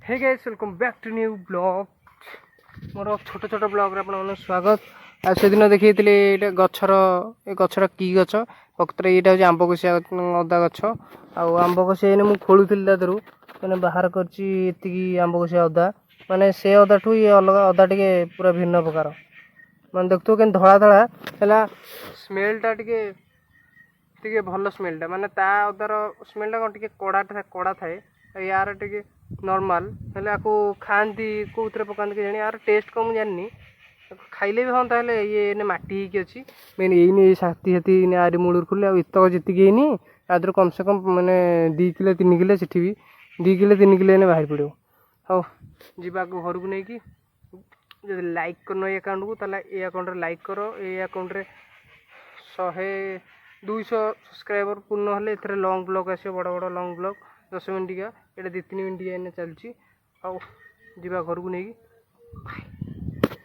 Hey guys, welcome back to new vlog। ମୋର ଛୋଟ ଛୋଟ ବ୍ଲଗ୍ରେ ଆପଣମାନଙ୍କୁ ସ୍ୱାଗତ। ଆଉ ସେଦିନ ଦେଖେଇଥିଲି ଏଇଟା ଗଛର, ଏ ଗଛର କି ଗଛ ପ୍ରକୃତରେ? ଏଇଟା ହେଉଛି ଆମ୍ବ କଷିଆ ଅଦା ଗଛ। ଆଉ ଆମ୍ବ କଷିଆ ଏଇନେ ମୁଁ ଖୋଳୁଥିଲି, ତା ଦେହରୁ ମାନେ ବାହାର କରିଛି ଏତିକି ଆମ୍ବ କଷିଆ ଅଦା। ମାନେ ସେ ଅଦାଠୁ ଇଏ ଅଲଗା ଅଦା, ଟିକେ ପୁରା ଭିନ୍ନ ପ୍ରକାର। ମାନେ ଦେଖୁଥିବ କେମିତି ଧଳା ଧଳା ହେଲା। ସ୍ମେଲ୍ଟା ଟିକେ ଟିକେ ଭଲ ସ୍ମେଲ୍ଟା। ମାନେ ତା ଅଦାର ସ୍ମେଲ୍ଟା କ'ଣ ଟିକେ କଡ଼ା କଡ଼ା ଥାଏ, ଆଉ ୟାର ଟିକେ ନର୍ମାଲ୍। ହେଲେ ଆକୁ ଖାଆନ୍ତି, କେଉଁଥିରେ ପକାନ୍ତି କେଜାଣି, ୟାର ଟେଷ୍ଟ କ'ଣ ମୁଁ ଜାଣିନି। ଆକୁ ଖାଇଲେ ବି ହୁଅନ୍ତା, ହେଲେ ଇଏ ଏଇନେ ମାଟି ହେଇକି ଅଛି। ମେନ୍ ଏଇନି ଏଇ ସାଥି ସାଥି ଏଇନେ ଆରି ମୂଳରୁ ଖୋଲିଲେ, ଆଉ ଏତକ ଯେତିକି ହେଇନି, ତା ଦେହରୁ କମ୍ ସେ କମ୍ ମାନେ 2 କିଲୋ 3 କିଲୋ, ସେଠି ବି 2 କିଲୋ 3 କିଲୋ ଏଇନେ ବାହାରି ପଡ଼ିବ। ହଉ, ଯିବାକୁ ଘରକୁ ନେଇକି। ଯଦି ଲାଇକ୍ କରିନ ଏଇ ଆକାଉଣ୍ଟକୁ, ତାହେଲେ ଏଇ ଆକାଉଣ୍ଟରେ ଲାଇକ୍ କର। ଏଇ ଆକାଉଣ୍ଟରେ 100 200 ସବସ୍କ୍ରାଇବର ପୂର୍ଣ୍ଣ ହେଲେ ଏଥିରେ ଲଙ୍ଗ୍ ବ୍ଲଗ୍ ଆସିବ, ବଡ଼ ବଡ଼ ଲଙ୍ଗ୍ ବ୍ଲଗ୍, 10 ମିନିଟିକା। ଏଇଟା 2-3 ମିନିଟିକା ଏଇନେ ଚାଲିଛି। ଆଉ ଯିବା ଘରକୁ ନେଇକି।